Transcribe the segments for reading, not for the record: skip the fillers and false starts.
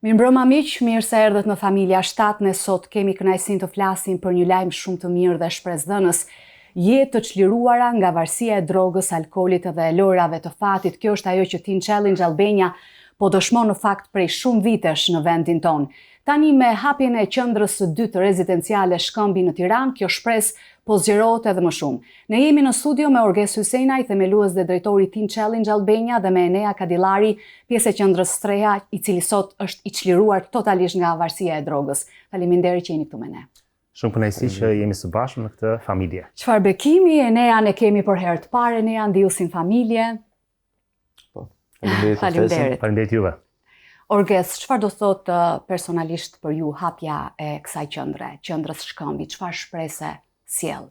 Mirëmbrëma miq, mirë se erdhët në Familja 7. Ne sot kemi kënaqësinë të flasim për një lajm shumë të mirë dhe shpresëdhënës. Jetë të çliruara nga varësia e drogës, alkoolit dhe lojërave të fatit. Kjo është ajo që Teen Challenge Albania po dëshmon në fakt prej shumë vitesh në vendin tonë. Tani me hapjen e qendrës së dytë rezidenciale Shkëmbi në Tiranë, kjo shpresë po zgjerohet edhe më shumë. Ne jemi në studio me Orges Hysenaj, themelues dhe drejtor i Teen Challenge Albania dhe me Enea Kadillari, pjesë e qendrës Streha, i cili sot është i çliruar totalisht nga varësia e drogës. Faleminderit që jeni këtu me ne. Shumë kënaqësi që jemi së bashku në këtë familje. Çfarë bekimi Enean e kemi për herë të parë, Enea ndihu si në familje. Po. Faleminderit. Faleminderit. Faleminderit juve. Orges, çfarë do thotë uh, personalisht për ju hapja e kësaj qendre, qendrës Shkëmbi, çfarë shprese sjell?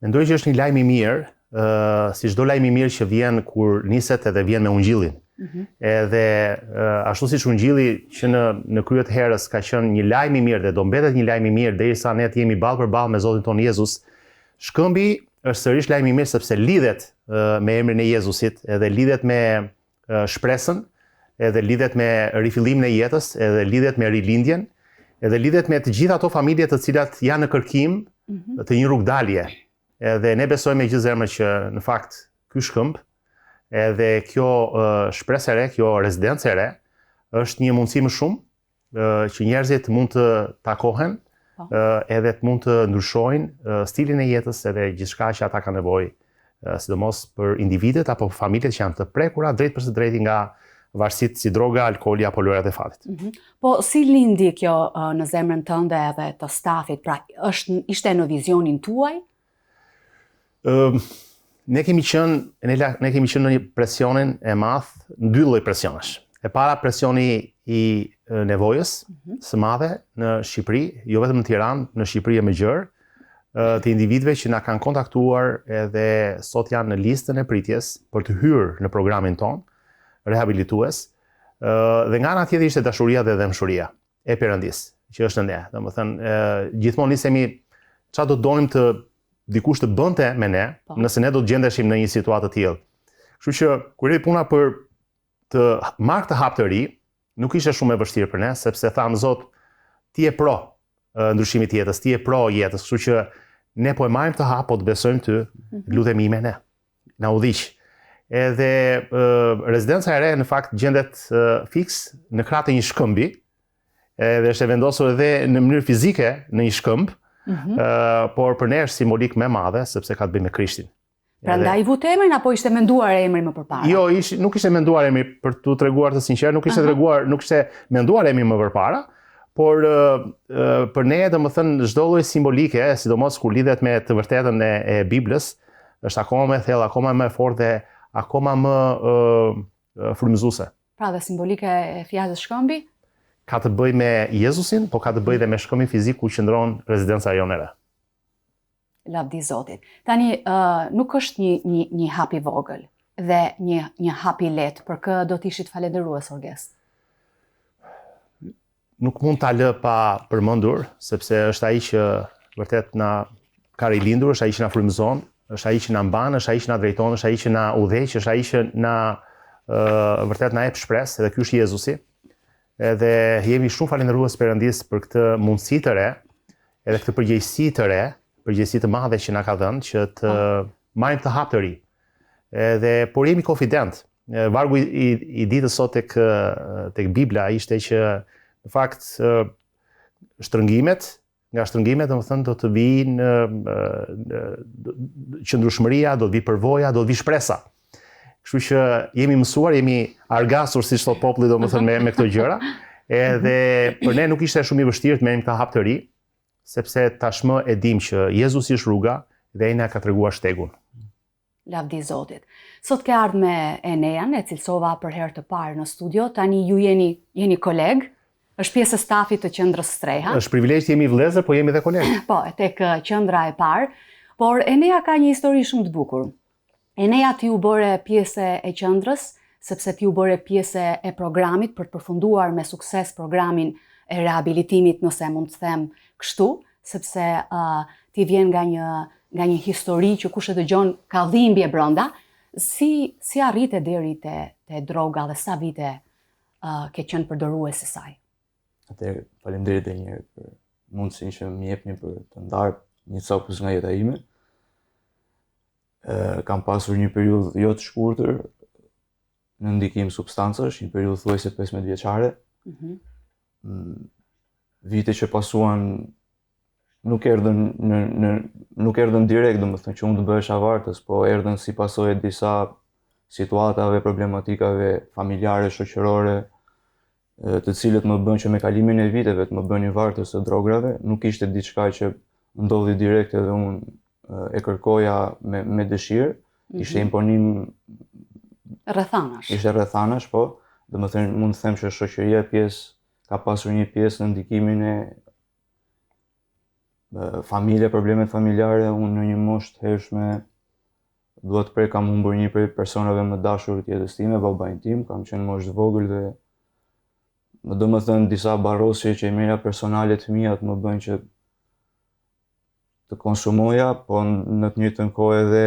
Mendoj që është një lajm i mirë, uh, si çdo lajm i mirë që vjen kur niset edhe vjen me ungjillin. Mm -hmm. Edhe uh, ashtu siç ungjilli që në në krye të herës ka qenë një lajm i mirë dhe do mbetet një lajm i mirë derisa ne të jemi ballë për ballë me Zotin tonë Jezus, Shkëmbi është sërish lajm i mirë sepse lidhet me emrin e Jezusit, edhe lidhet me shpresën, edhe lidhet me rifillimin e jetës, edhe lidhet me rilindjen, edhe lidhet me të gjitha ato familje të cilat janë në kërkim mm -hmm. të një rrugëdalje. Edhe ne besojmë me gjithë zemër që në fakt ky shkëmb edhe kjo shpresë e re, kjo rezidencë e re është një mundësi më shumë që njerëzit mund të takohen po. edhe të mund të ndryshojnë stilin e jetës edhe gjithçka që ata kanë nevojë, sidomos për individët apo familjet që janë të prekura drejtpërsëdrejti nga varësitë si droga, alkooli apo lojërat e fatit. Mm -hmm. Po si lindi kjo në zemrën tënde edhe të stafit? Pra, është ishte në vizionin tuaj? Ëm ne kemi qenë ne, ne kemi qenë në një presionin e madh, në dy lloj presionesh. E para presioni i nevojës mm -hmm. së madhe në Shqipëri, jo vetëm në Tiranë, në Shqipëri e më gjerë, të individëve që na kanë kontaktuar edhe sot janë në listën e pritjes për të hyrë në programin tonë rehabilitues. Dhe nga ana tjetër ishte dashuria dhe dhembshuria. e Perëndisë, që është në ne. Domethënë, gjithmonë nisemi ça do të donim të dikush të bënte me ne, po. nëse ne do të gjendeshim në një situatë të tillë. Kështu që kur erdhi puna për të marrë këtë hap të ri, nuk ishte shumë e vështirë për ne, sepse thamë Zot, ti je pro ndryshimit të jetës, ti je pro jetës, kështu që ne po e marrim këtë hap, po të besojmë ty, mm -hmm. lutemi me ne. Na udhëhiq. Edhe rezidenca e re në fakt gjendet fiks në krah të një shkëmbi, edhe është e vendosur edhe në mënyrë fizike në një shkëmb, mm -hmm. por për ne është simbolikë më e madhe sepse ka të bëjë me Krishtin. Prandaj i vutë emrin apo ishte menduar emri më përpara? Jo, ish, nuk ishte menduar emri për t'u treguar të sinqertë, nuk ishte treguar, nuk ishte menduar emri më përpara, por për ne domethënë çdo lloj simbolike, sidomos kur lidhet me të vërtetën e, e Biblës, është akoma më e thellë, akoma më e fortë dhe akoma më frymëzuese. Pra dhe simbolike e fjalës shkëmbi? Ka të bëjë me Jezusin, po ka të bëjë dhe me shkëmbin fizik ku qëndron rezidenca jonë e re. Lavdi Zotit. Tani uh, nuk është një një një hap i vogël dhe një një hap i lehtë, për kë do të ishit falënderues Orges? Nuk mund ta lë pa përmendur, sepse është ai që vërtet na ka rilindur, është ai që na frymëzon, është ai që na mban, është ai që na drejton, është ai që na udhëheq, është ai që na uh, vërtet na jep shpresë, edhe ky është Jezusi. Edhe jemi shumë falënderues Perëndisë për këtë mundësi të re, edhe këtë përgjegjësi të re, përgjegjësi të madhe që na ka dhënë që të po. marrim këtë hap të ri. Edhe por jemi konfident. Vargu i, i, i ditës sot tek tek Bibla ishte që në fakt shtrëngimet, nga shtrëngimet, domethënë do të vijnë qëndrueshmëria, do të vijë përvoja, do të vijë shpresa. Kështu që jemi mësuar, jemi argasur, siç thotë populli, domethënë me me këto gjëra. Edhe për ne nuk ishte shumë i vështirë të merrnim këtë hap të ri, sepse tashmë e dimë që Jezusi është rruga dhe ai na ka treguar shtegun. Lavdi Zotit. Sot ke ardhë me Enean, e cilësova për herë të parë në studio, tani ju jeni, jeni kolegë, është pjesë e stafit të qendrës Streha. Është privilegj të jemi vëllezër, po jemi dhe kolegë. Po, tek qendra e parë, por Enea ka një histori shumë të bukur. Enea ti u bëre pjesë e qendrës, sepse ti u bëre pjesë e programit për të përfunduar me sukses programin e rehabilitimit, nëse mund të them kështu, sepse uh, ti vjen nga një nga një histori që kush e dëgjon ka dhimbje brenda, si si arrite deri te te droga dhe sa vite uh, ke qenë përdorues i saj? Atëherë, faleminderit edhe një herë për mundësinë që më jepni për të ndarë një copëz nga jeta ime. Ë kam pasur një periudhë jo të shkurtër në ndikim substancash, një periudhë thuajse 15 vjeçare. Mm -hmm. Vite që pasuan nuk erdhën në në nuk erdhën direkt, domethënë që unë të bëhesha vartës, po erdhën si pasojë e disa situatave, problematikave familjare, shoqërore, të cilët më bënë që me kalimin e viteve të më bënin vartës të drograve, nuk ishte diçka që ndodhi direkt edhe unë e kërkoja me, me dëshirë, mm -hmm. ishte imponim rrethanash. Ishte rrethanash, po, domethënë mund të them që shoqëria pjesë ka pasur një pjesë në ndikimin e familje, problemet familjare, unë në një moshë të hershme dua të prek kam humbur një prej personave më të dashur të jetës time, babain tim, kam qenë moshë të vogël dhe më domethënë disa barrosje që i merrja personale të miat më bënë që të konsumoja, po në të njëjtën kohë edhe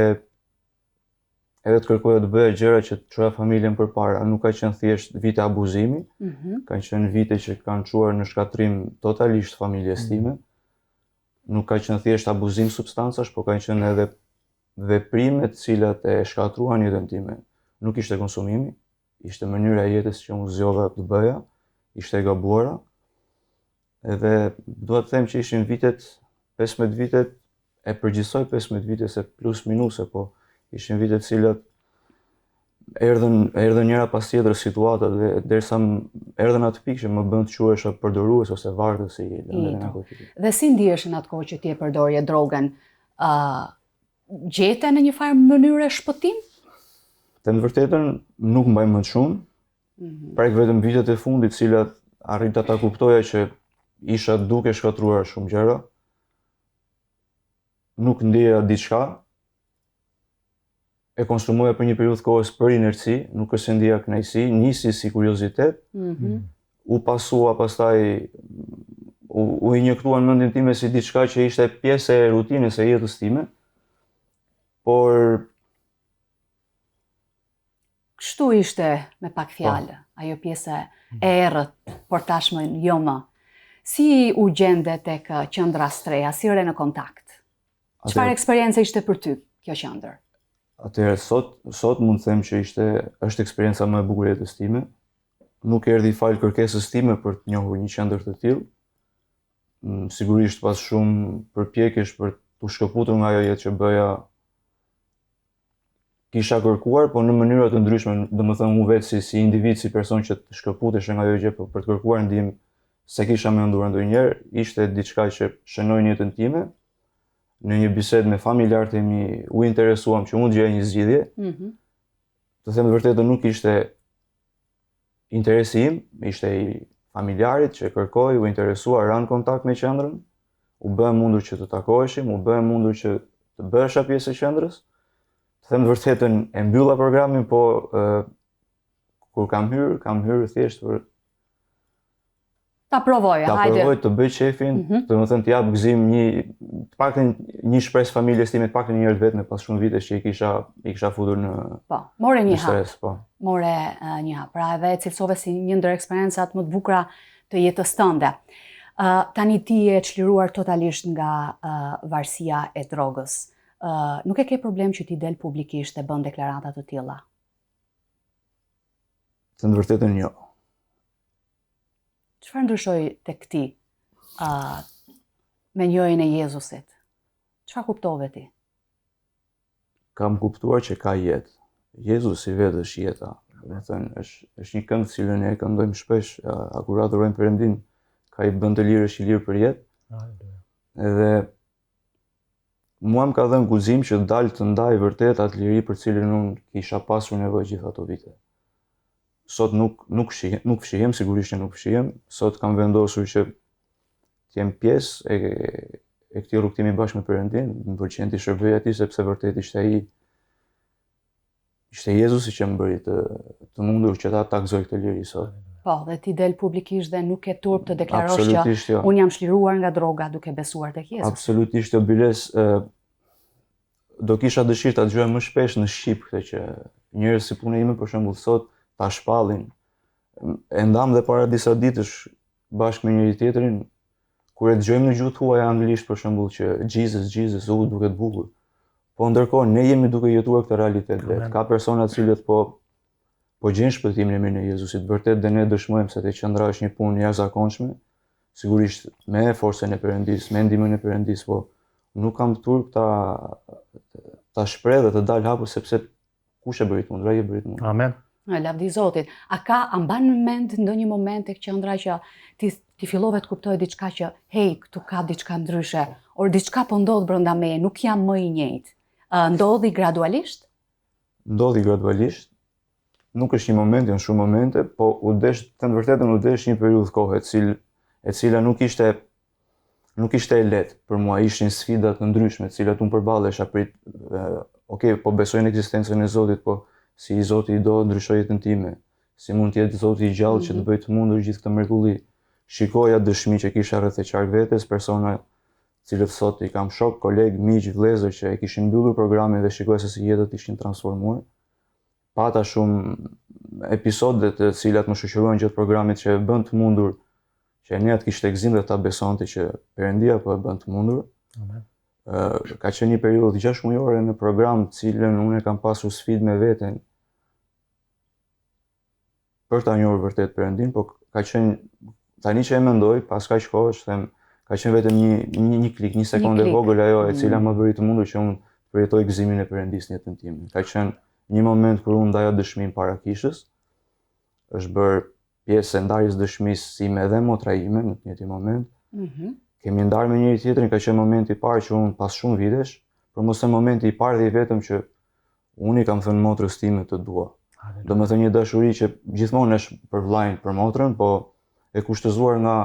edhe të kërkoja të bëja gjëra që të çoja familjen përpara. Nuk ka qenë thjesht vite abuzimi, mm -hmm. kanë qenë vite që kanë çuar në shkatërrim totalisht familjes mm -hmm. time. Nuk ka qenë thjesht abuzim substancash, po kanë qenë edhe veprime të cilat e shkatërruan jetën time. Nuk ishte konsumimi, ishte mënyra e jetës që unë zgjodha të bëja, ishte e gabuara. Edhe dua të them që ishin vitet 15 vitet e përgjithësoj 15 vite se plus minuse, po ishin vite të cilat erdhën erdhën njëra pas tjetrës situatat dhe derisa erdhën atë pikë që më bënë të quhesha përdorues ose vartës i lëndëve narkotike. Dhe si ndiheshe në atë kohë që ti e përdorje drogën? ë uh, gjete në një farë mënyre shpëtim? Të them të vërtetën nuk mbaj mend shumë, Mm -hmm. Prek vetëm vitet e fundit, cilat arrita ta kuptoja që isha duke shkatërruar shumë gjëra. Nuk ndjeja diçka. E konsumoja për një periudhë kohës për inerci, nuk është se ndjeja kënaqësi, nisi si kuriozitet. Mm -hmm. U pasua pastaj u, u injektua në mendjen time si diçka që ishte pjesë e rutinës së jetës time. Por Kështu ishte me pak po. fjalë, ajo pjesë e errët, por tashmë jo më. Si u gjende tek qendra Streha, si re në kontakt? Çfarë eksperience ishte për ty kjo qendër? Atëherë sot sot mund të them që ishte është eksperienca më e bukur e jetës time. Nuk erdhi falë kërkesës time për të njohur një qendër të tillë. Mm, sigurisht pas shumë përpjekjesh për t'u shkëputur nga ajo jetë që bëja kisha kërkuar, po në mënyra të ndryshme, domethënë unë vetë si, si individ, si person që të shkëputesha nga ajo gjë, po për të kërkuar ndihmë, s'e kisha menduar ndonjëherë, ishte diçka që shënoi në jetën time. Në një bisedë me familjarët e mi u interesuam që unë të gjeja një zgjidhje. Mm -hmm. Të them të vërtetën nuk ishte Interesi im ishte i familjarit që kërkoi, u interesua, ra në kontakt me qendrën, u bë e mundur që të takoheshim, u bë e mundur që të bëhesha pjesë e qendrës. Të them të vërtetën, e mbylla programin, po e, kur kam hyrë, kam hyrë thjesht për Ta provoje, ta hajde. Ta provoj të bëj qejfin, mm -hmm. domethënë të jap gëzim një, të paktën një shpresë familjes time, të paktën një herë të vetme pas shumë vitesh që i kisha i kisha futur në Po, more një hap. Po. More uh, një hap. Pra edhe e cilësove si një ndër eksperiencat më të bukura të jetës tënde. Uh, tani ti je çliruar totalisht nga uh, varësia e drogës. Uh, nuk e ke problem që ti del publikisht e bën deklarata të tilla? Të them të vërtetën jo. Çfarë ndryshoi tek ti uh, me njohjen e Jezusit? Çfarë kuptove ti? Kam kuptuar që ka jetë. Jezusi vetë është jeta. Domethënë, është, është një këngë të cilën ne e këndojmë shpesh, a kur adhurojmë Perëndinë, ka i bën të lirë është i lirë për jetë. Edhe mua më ka dhënë guxim që të dal të ndaj vërtet atë liri për cilën unë kisha pasur nevojë gjithë ato vite. Sot nuk nuk fshihem, nuk fshihem, sigurisht që nuk fshihem. Sot kam vendosur që të jem pjesë e e këtij rrugëtimi bashkë me Perëndinë, më pëlqen t'i shërbej atij sepse vërtet ishte ai. Ishte Jezusi që më bëri të të mundur që ta ta gëzoj këtë liri sot. Po, dhe ti del publikisht dhe nuk ke turp të deklarosh që jo. unë jam çliruar nga droga duke besuar tek Jezusi. Absolutisht jo, biles do kisha dëshirë ta dëgjoja më shpesh në shqip këtë që njerëz si puna ime për shembull sot ta shpallin. E ndamë dhe para disa ditësh bashkë me njëri tjetrin Kur e dëgjojmë në gjuhë të huaj anglisht për shembull që Jesus, Jesus, u duket bukur. Po ndërkohë ne jemi duke jetuar këtë realitet vetë. Ka persona të cilët po po gjejnë shpëtimin në emrin e Jezusit. Vërtet dhe ne dëshmojmë se te qendra është një punë e jashtëzakonshme, sigurisht me forcën e Perëndisë, me ndihmën e Perëndisë, po nuk kam turp ta ta shpreh dhe të dal hapur sepse Kush e bëri të mundur? Ai e bëri të mundur. Amen. Lavdi Zotit. A ka, a mban në mend ndonjë moment tek qendra që ti ti fillove të kuptoje diçka që hej, këtu ka diçka ndryshe, or diçka po ndodh brenda meje, nuk jam më i njëjtë. Ndodhi gradualisht? Ndodhi gradualisht. Nuk është një moment, janë shumë momente, po u desh, të them të vërtetën, u desh një periudhë kohe, e cil, e cila nuk ishte nuk ishte e lehtë për mua, ishin sfida të ndryshme, të cilat unë përballesha prit, ok, po besoj në ekzistencën e Zotit, po si i Zoti do ndryshojë jetën time, si mund të jetë Zoti i gjallë mm -hmm. që të mhm. bëjë të mundur gjithë këtë mrekulli. Shikoja dëshmi që kisha rreth e qark vetes, persona të cilët sot i kam shok, koleg, miq, vëllezër që e kishin mbyllur programin dhe shikoja se si jetët ishin transformuar. Pata shumë episode të cilat më shoqëruan gjatë programit që e bënë të mundur që Enea të kishte gëzim dhe ta besonte që Perëndia po e bën të mundur. Amen. Ë ka qenë një periudhë 6 mujore në program, të cilën unë e kam pasur sfidë me veten për ta njohur vërtet Perëndinë, po ka qenë tani që e mendoj, pas kaq kohësh them, ka qenë vetëm një një një klik, një sekondë e vogël ajo e cila mm. më bëri të mundur që unë të përjetoj gëzimin e Perëndisë në jetën time. Ka qenë një moment kur unë ndaja dëshminë para kishës, është bërë pjesë e ndarjes dëshmisë sime edhe motra ime në të njëjtin moment. Mm -hmm. Kemi ndarë me njëri tjetrin, ka qenë momenti i parë që unë pas shumë vitesh, për mos e momenti i parë dhe i vetëm që unë i kam thënë motrës time të dua. Domethënë një dashuri që gjithmonë është për vllain, për motrën, po e kushtëzuar nga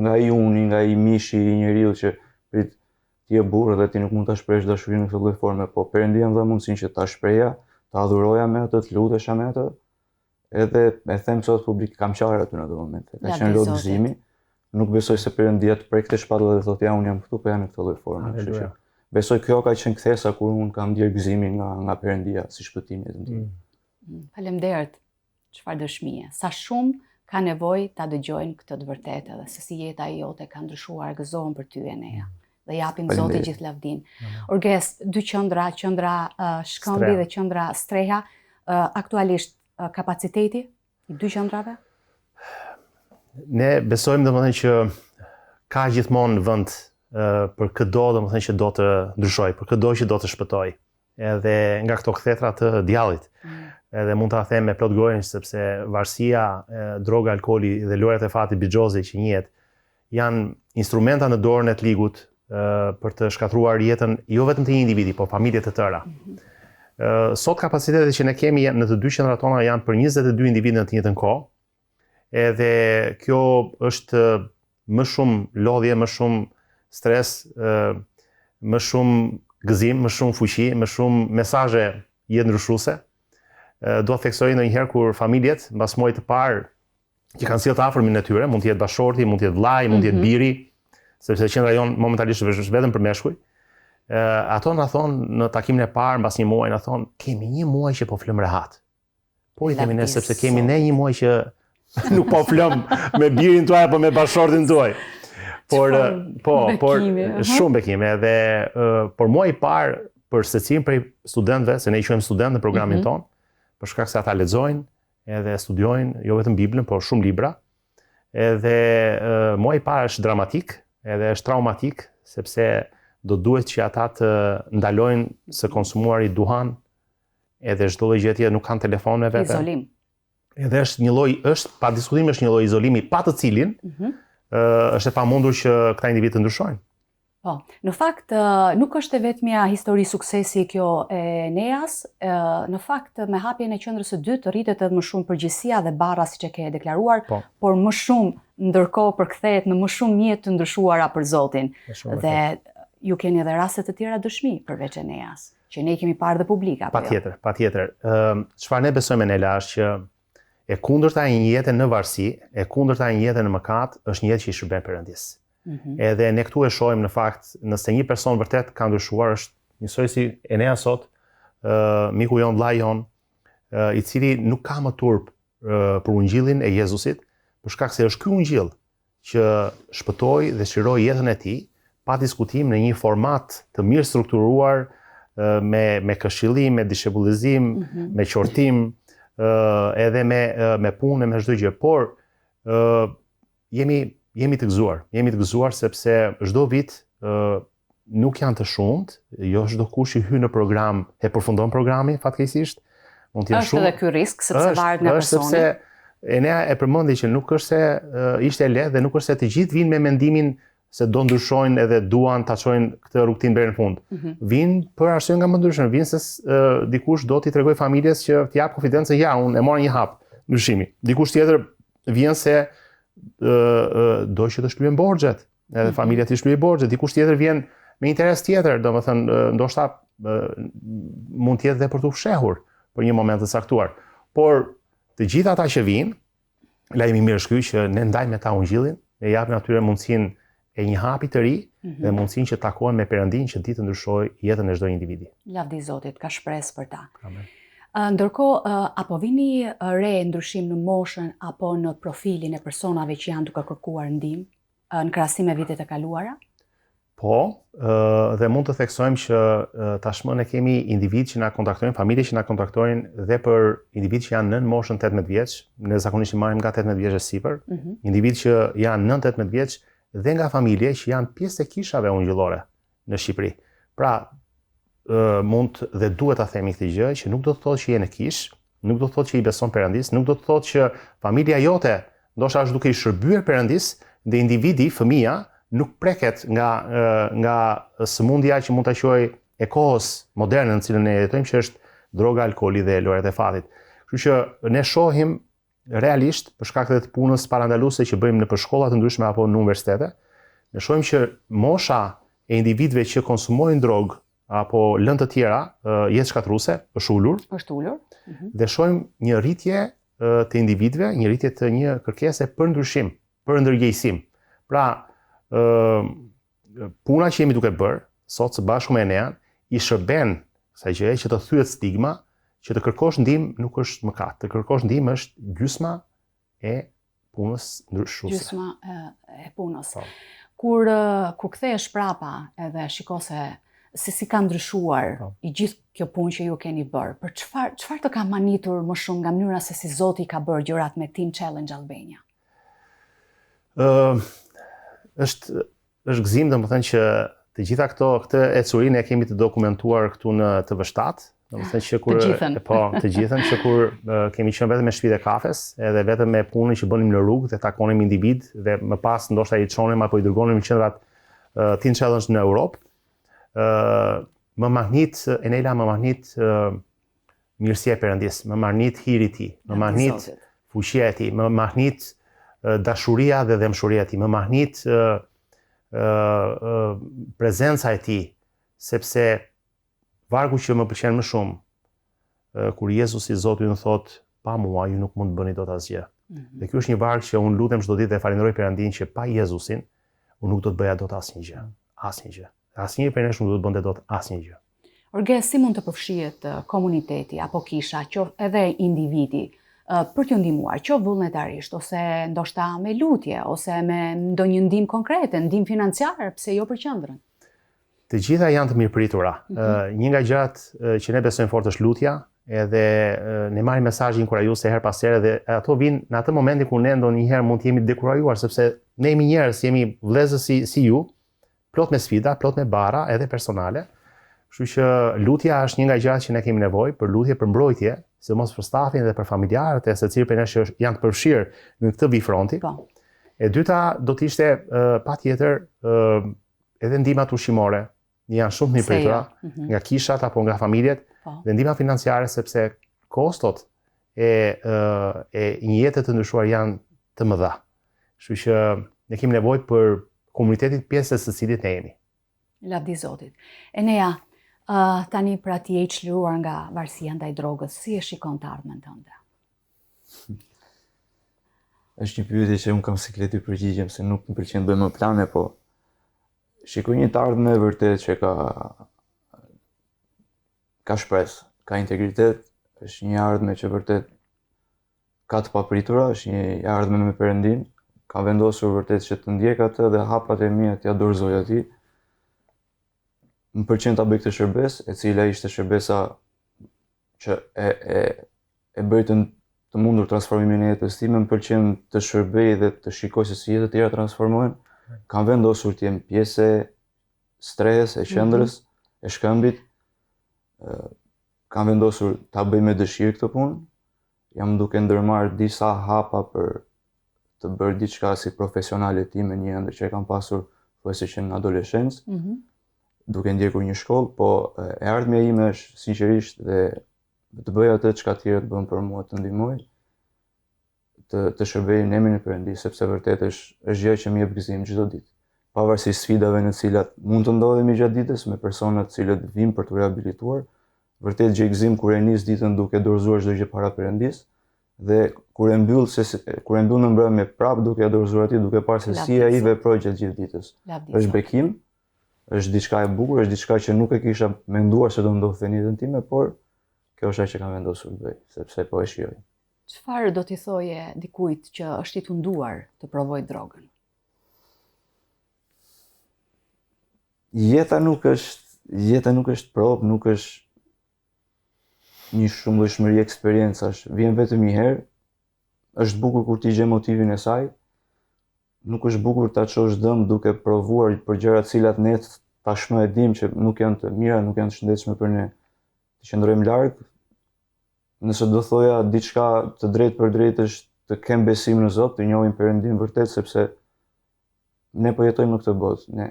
nga i uni, nga i mishi i njeriut që prit ti je burrë dhe ti nuk mund ta shprehësh dashurinë në këtë lloj forme, po Perëndia më dha mundësinë që ta shpreha, ta adhuroja me atë, të lutesha me atë, Edhe e them sot publik, kam qarë aty në atë moment. Ka qenë lot gëzimi. Nuk besoj se Perëndia të prek te shpatulla dhe thotë ja unë jam këtu, po ja në këtë lloj forme. Kështu që besoj kjo ka qenë kthesa kur unë kam ndjerë gëzimin nga nga Perëndia si shpëtim në jetën time. Mm. Faleminderit. Çfarë dëshmie. Sa shumë ka nevojë ta dëgjojnë këtë të vërtetë edhe se si jeta jote ka ndryshuar, gëzohem për ty Enea. Dhe japim Zotit gjithë lavdinë. Orges, dy qendra, qendra uh, Shkëmbi dhe qendra Streha, uh, aktualisht uh, kapaciteti i dy qendrave? Ne besojmë domethënë që ka gjithmonë vend uh, për këdo domethënë që do të ndryshojë, për këdo që do të shpëtojë. Edhe nga këto kthetra të djallit. Mm. Edhe mund ta them me plot gojën sepse varësia, droga, alkooli dhe lojrat e fatit bixhozi që njihet janë instrumenta në dorën e të ligut për të shkatërruar jetën jo vetëm të një individi, por familje të tëra. Mm -hmm. Sot kapacitetet që ne kemi në të dy qendrat tona janë për 22 individë në të njëjtën kohë. Edhe kjo është më shumë lodhje, më shumë stres, më shumë gëzim, më shumë fuqi, më shumë mesazhe jetëndryshuese. Dua të theksoj ndonjëherë kur familjet mbas muajit të parë që kanë sjellë të afërmin e tyre, mund të jetë bashkëshorti, mund të jetë vllai, mund të jetë mhm. biri, sepse qendra jonë momentalisht është vetëm për meshkuj. Ë ato na thonë në takimin e parë mbas një muaji na thonë kemi një muaj që po flëm rehat. Po i themi ne sepse kemi ne një muaj që nuk po flëm me birin tuaj apo me bashkëshortin tuaj. Por po, por shumë bekime edhe por muaji i parë për secilin prej studentëve, se ne i quajmë studentë në programin mm -hmm. tonë, për shkak se ata lexojnë, edhe studiojnë jo vetëm Biblën, por shumë libra. Edhe muaji i parë është dramatik, edhe është traumatik, sepse do duhet që ata të ndalojnë së konsumuari duhan, edhe çdo lloj gjë tjetër, nuk kanë telefon me vete. Izolim. Edhe është një lloj, është pa diskutim është një lloj izolimi pa të cilin mm -hmm. është e pamundur që këta individë të ndryshojnë. Po, në fakt nuk është e vetmja histori suksesi kjo e Eneas, në fakt me hapjen e qendrës së dytë rritet edhe më shumë përgjegjësia dhe barra siç e ke deklaruar, po. por më shumë ndërkohë përkthehet në më shumë jetë të ndryshuara për Zotin. Dhe. Ju keni edhe raste të tjera dëshmi përveç Eneas, që ne i kemi parë dhe publik apo jo? Patjetër, patjetër. Ëm çfarë ne besojmë Enela është që e kundërta e një jete në varësi, e kundërta e një jete në mëkat është një jetë që i shërben Perëndisë. Mm -hmm. Edhe ne këtu e shohim në fakt, nëse një person vërtet ka ndryshuar, është njësoj si Enea sot, ë miku jonë, vëllai jonë, i cili nuk ka më turp për ungjillin e Jezusit, për shkak se është ky ungjill që shpëtoi dhe çliroi jetën e tij, pa diskutim në një format të mirë strukturuar me me këshillim, me dishepullizim, mm -hmm. me qortim, edhe me me punë, me çdo gjë, por ë jemi jemi të gëzuar, jemi të gëzuar sepse çdo vit ë nuk janë të shumtë, jo çdokush që hyn në program e përfundon programin fatkeqësisht. Mund të jenë shumë. Është edhe ky risk sepse varet nga personi. Është sepse Enea e përmendi që nuk është se ishte e lehtë dhe nuk është se të gjithë vijnë me mendimin se do ndryshojnë edhe duan ta çojnë këtë rrugëtim deri në fund. Mm -hmm. Vijnë për arsye nga më ndryshme, vijnë se uh, dikush do t'i tregojë familjes që t'i japë konfidencë se ja, unë e mora një hap ndryshimi. Dikush tjetër vjen se uh, uh, do që të shlyhen borxhet, edhe mm -hmm. familja t'i shlyejë borxhet, dikush tjetër vjen me interes tjetër, domethënë ndoshta mund të jetë dhe për t'u fshehur për një moment të caktuar. Por të gjithë ata që vijnë, lajmi i mirë është ky që ne ndajmë me ta ungjillin, ne japim atyre mundësinë e një hapi të ri mm -hmm. dhe mundësinë që takohen me Perëndinë që di të ndryshojë jetën e çdo individi. Lavdi Zotit, ka shpresë për ta. Amen. Ndërkohë, a po vini re ndryshim në moshën apo në profilin e personave që janë duke kërkuar ndihmë në krahasim me vitet e kaluara? Po, dhe mund të theksojmë që tashmë ne kemi individë që na kontaktojnë, familje që na kontaktojnë dhe për individë që janë nën moshën 18 vjeç, ne zakonisht i marrim nga 18 vjeç e sipër, mm -hmm. individë që janë nën 18 vjeç dhe nga familje që janë pjesë e kishave ungjillore në Shqipëri. Pra, mund dhe duhet ta themi këtë gjë që nuk do të thotë që je në kishë, nuk do të thotë që i beson Perëndisë, nuk do të thotë që familja jote ndoshta është duke i shërbyer Perëndisë dhe individi, fëmija, nuk preket nga nga sëmundja që mund ta quaj e kohës moderne në cilën ne jetojmë, që është droga, alkooli dhe lojërat e fatit. Kështu që ne shohim realisht për shkak edhe të punës parandaluese që bëjmë nëpër shkolla të ndryshme apo në universitete, ne shohim që mosha e individëve që konsumojnë drogë apo lëndë të tjera jetëshkatërruese është ulur. Është ulur. Mm -hmm. Dhe shohim një rritje të individëve, një rritje të një kërkese për ndryshim, për ndërgjegjësim. Pra, ë puna që jemi duke bërë sot së bashku me Enean i shërben kësaj gjëje që të thyhet stigma, që të kërkosh ndihmë nuk është mëkat, të kërkosh ndihmë është gjysma e punës ndryshuese. Gjysma e, e punës. Po. Kur kur kthehesh prapa edhe shiko se se si ka ndryshuar po. i gjithë kjo punë që ju keni bërë, për çfarë çfarë të ka mahnitur më shumë nga mënyra se si Zoti ka bërë gjërat me Teen Challenge Albania? Ë uh, është është gëzim domethënë që të gjitha këto këtë ecuri ne kemi të dokumentuar këtu në TV7, domethënë që kur të gjithën. po, të gjithën që kur kemi qenë vetëm me shtëpitë e kafes, edhe vetëm me punën që bënim në rrugë dhe takonim individë dhe më pas ndoshta i çonim apo i dërgonim në qendrat uh, Teen Challenge në Europë. ë uh, më mahnit Enela më mahnit uh, mirësia e Perëndisë, më mahnit hiri i tij, më mahnit fuqia e tij, më mahnit dashuria dhe dhembshuria e tij, më mahnit prezenca e tij, sepse vargu që më pëlqen më shumë, kur Jezusi Zoti ynë thotë, pa mua ju nuk mund të bëni dot asgjë. Mm -hmm. Dhe ky është një varg që unë lutem çdo ditë dhe falënderoj Perëndinë që pa Jezusin unë nuk do të bëja dot asnjë gjë, asnjë gjë. Asnjë prej nesh nuk do të bënte dot asnjë gjë. Orges, si mund të përfshihet komuniteti apo kisha, qoftë edhe individi, për t'ju ndihmuar, qoftë vullnetarisht ose ndoshta me lutje ose me ndonjë ndihmë konkrete, ndihmë financiare, pse jo për qendrën? Të gjitha janë të mirëpritura. Mm -hmm. Një nga gjërat që ne besojmë fort është lutja, edhe ne marrim mesazhe inkurajuese herë pas here dhe ato vijnë në atë momentin kur ne ndonjëherë mund të jemi dekurajuar sepse ne jemi njerëz, jemi vëllezër si si ju, plot me sfida, plot me barra edhe personale. Kështu që lutja është një nga gjërat që ne kemi nevojë për lutje, për mbrojtje, sidomos për stafin dhe për familjarët e secilit prej nesh që janë të përfshirë në këtë vijë fronti. Po. E dyta do të ishte uh, patjetër uh, edhe ndihmat ushqimore, janë shumë të mirëpritura jo? mm -hmm. nga kishat apo nga familjet po. dhe ndihma financiare sepse kostot e e një jete të ndryshuar janë të mëdha. Kështu që ne kemi nevojë për komunitetin pjesë e së cilit ne jemi. Lavdi Zotit. Enea, uh, tani pra ti je i çliruar nga varësia ndaj drogës, si e shikon të ardhmen tënde? Është një pyetje që unë kam siklet t'i përgjigjem se nuk më pëlqen të bëj më plane, po shikoj një të ardhme vërtet që ka ka shpresë, ka integritet, është një ardhme që vërtet ka të papritura, është një ardhme me Perëndinë, kam vendosur vërtet që të ndjek atë dhe hapat e mia t'ia dorëzoj atij. Më pëlqen ta bëj këtë shërbesë, e cila ishte shërbesa që e e e bëri të të mundur transformimin e jetës time, më pëlqen të shërbej dhe të shikoj se si jetët e tjera transformohen. Kam vendosur të jem pjesë e strehës, e qendrës, mm -hmm. e shkëmbit. Kam vendosur ta bëj me dëshirë këtë punë. Jam duke ndërmarrë disa hapa për të bërë diçka si profesionale time, një ëndërr që e kam pasur thuajse që në adoleshencë. Mm -hmm. duke ndjekur një shkollë, po e ardhmja ime është sinqerisht dhe të bëj atë çka të tjerët bënë për mua të ndihmoj, të të shërbej në emrin e Perëndisë, sepse vërtet është është gjë që më jep gëzim çdo ditë. Pavarësisht sfidave në të cilat mund të ndodhemi gjatë ditës me persona të cilët vijnë për t'u rehabilituar, vërtet gjej gëzim kur e nis ditën duke dorëzuar çdo gjë para Perëndisë dhe kur e mbyll se kur e mbyll në mbrëmje prap duke ia dorëzuar atij, duke parë se si ai veproi gjatë gjithë ditës. Është bekim, është diçka e bukur, është diçka që nuk e kisha menduar se do ndodhte në jetën time, por kjo është ajo që kam vendosur të bëj, sepse po e shijoj. Çfarë do t'i thoje dikujt që është i tunduar të provojë drogën? Jeta nuk është jeta nuk është provë, nuk është një shumëllojshmëri eksperiencash, vjen vetëm një herë. Është bukur kur ti gjen motivin e saj. Nuk është bukur ta çosh dëm duke provuar për gjëra të cilat ne tashmë e dimë që nuk janë të mira, nuk janë të shëndetshme për ne. Të qëndrojmë larg, Nëse do thoja diçka të drejtpërdrejtë është të kemë besim në Zot, të njohim Perëndinë vërtet sepse ne po jetojmë në këtë botë, ne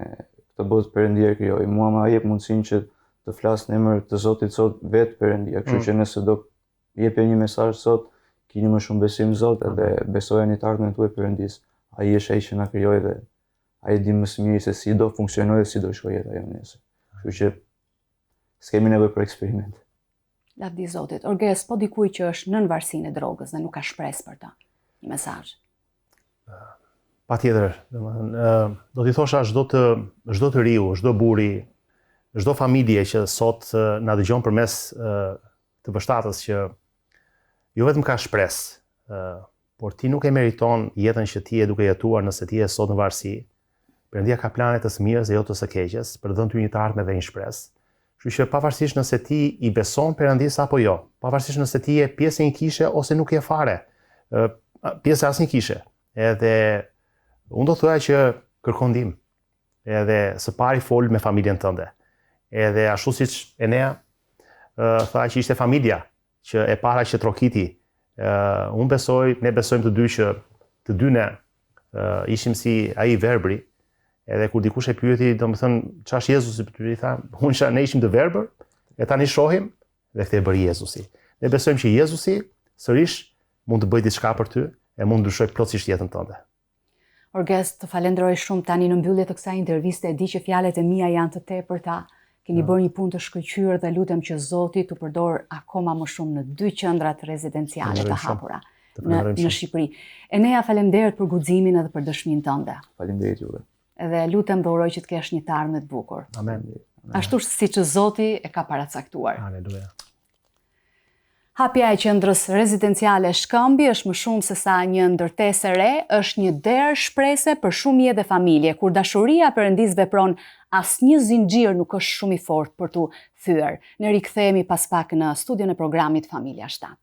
këtë botë Perëndia e krijoi. Mua ma jep mundësinë që të flas në emër të Zotit sot vetë Perëndia. Kështu mm. që nëse do jepja një mesazh sot, kini më shumë besim në Zot edhe besojani të ardhmen tuaj Perëndisë. Ai është ai që na krijoi dhe ai di më së miri se si do funksionojë dhe si do shkojë jeta jonë nesër. Kështu që s'kemi nevojë për eksperimente. Lavdi Zotit. Orges, po dikujt që është nën varësinë e drogës dhe nuk ka shpresë për të. Një mesazh. Patjetër, domethënë, do t'i thosha çdo të çdo të riu, çdo burri, çdo familje që sot na dëgjon përmes TV shtatës që jo vetëm ka shpresë, por ti nuk e meriton jetën që ti je duke jetuar nëse ti je sot në varësi. Perëndia ka plane të së mirës dhe jo të së keqes, për të dhënë ty një të ardhme dhe një shpresë. Kështu që pavarësisht nëse ti i beson Perëndisë apo jo, pavarësisht nëse ti je pjesë e një kishe ose nuk je fare, pjesë e asnjë kishe, edhe unë do thoja që kërko ndihmë. Edhe së pari fol me familjen tënde. Edhe ashtu siç Enea tha që ishte familja që e para që trokiti, unë besoj, ne besojmë të dy që të dy ne ishim si ai i verbri, edhe kur dikush e pyeti, domethënë, ça është Jezusi për ty, i tha, unë isha, ne ishim të verbër, e tani shohim, dhe këtë e bëri Jezusi. Ne besojmë që Jezusi sërish mund të bëjë diçka për ty, e mund të ndryshojë plotësisht jetën tënde. Orges, të falenderoj shumë tani në mbyllje të kësaj interviste, e di që fjalët e mia janë të tepërta. Keni mm. bërë një punë të shkëlqyer dhe lutem që Zoti t'ju përdorë akoma më shumë në dy qendrat rezidenciale të hapura në në Shqipëri. Enea, faleminderit për guximin edhe për dëshminë tënde. Faleminderit juve. Edhe lutem dhe uroj që të kesh një të ardhme të bukur. Amen. Ashtu siç Zoti e ka paracaktuar. Aleluja. Hapja e qendrës rezidenciale Shkëmbi është më shumë se sa një ndërtesë e re, është një derë shprese për shumë jetë dhe familje. Kur dashuria e Perëndisë vepron, asnjë zinxhir nuk është shumë i fortë për t'u thyer. Ne rikthehemi pas pak në studion e programit Familja 7.